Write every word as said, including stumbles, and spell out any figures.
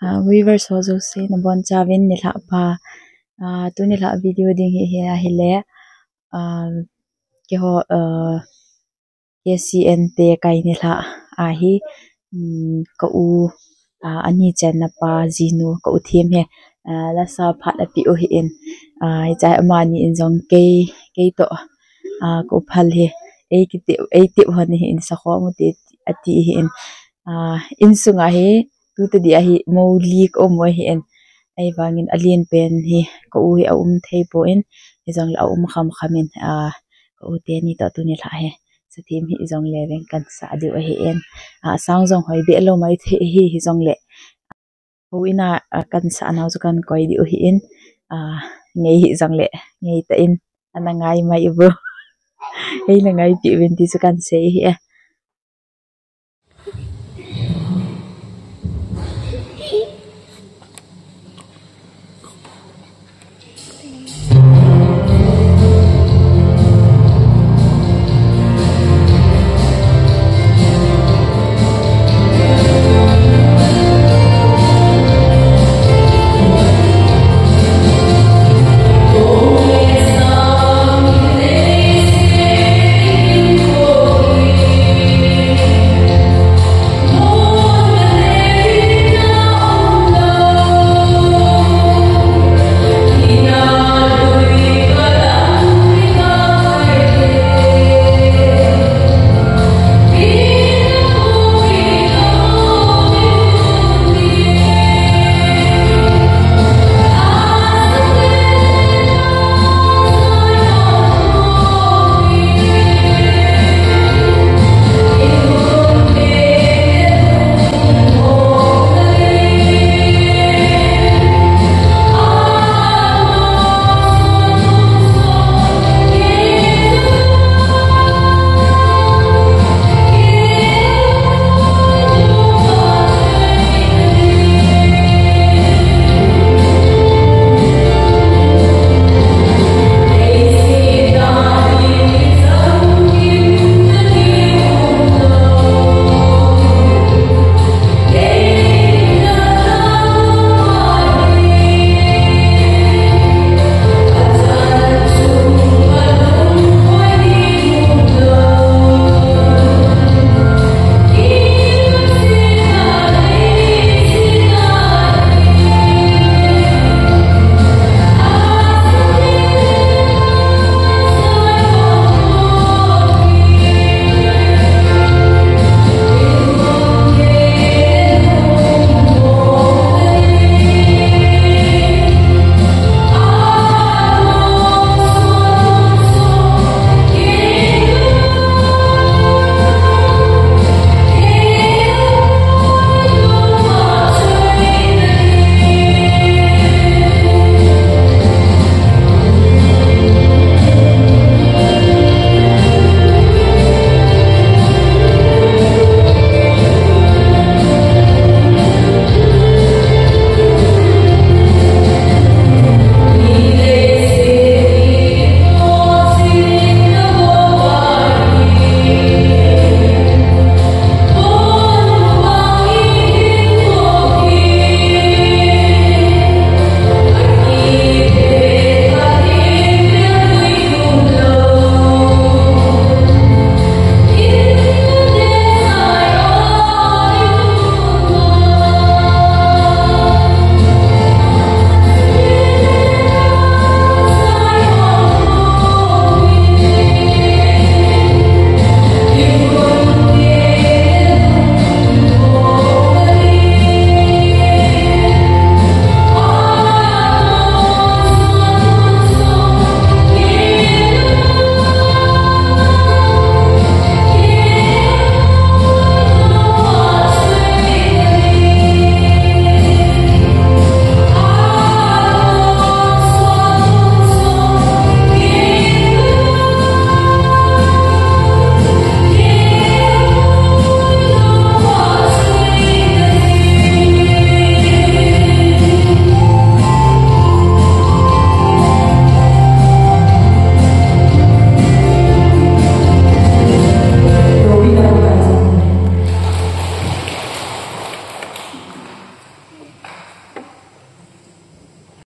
Ah, viewers ho jouse nabonchauvin nilhah pha. Ah, tu nilhah video ding hi, hi ahile, ah, keiho, ah, K C N te kai nilhah ahi, um, ka u, ah, ani channa pa jinu ka u Them hi, ah, lasa phat apeh u ahin, ah, hichea amani in jong kei, kei toh, ah, ka u Phal hi, ei kitep, ei tep hon ahin, sakhom u te ati ahin, ah, insunga hi, tu tadi ahi, mo li ka um u ahin, ahivangin alen pen hi, ka u hi aum thei poi, hijongle aum kham kham in, ah, ka u teni toh tu nilhah hi, sa them hijongle veng kan sah diu ahin, ah, sang jong hoi beh lou mai thei hi, hijongle, houin a, ah, kan sah nau chu kan koi diu ahin, ah, ngei hijongle, ngei tah in, ana ngai mai uvo. Eina ngaipeh uvin ti chu kan sei ahi e.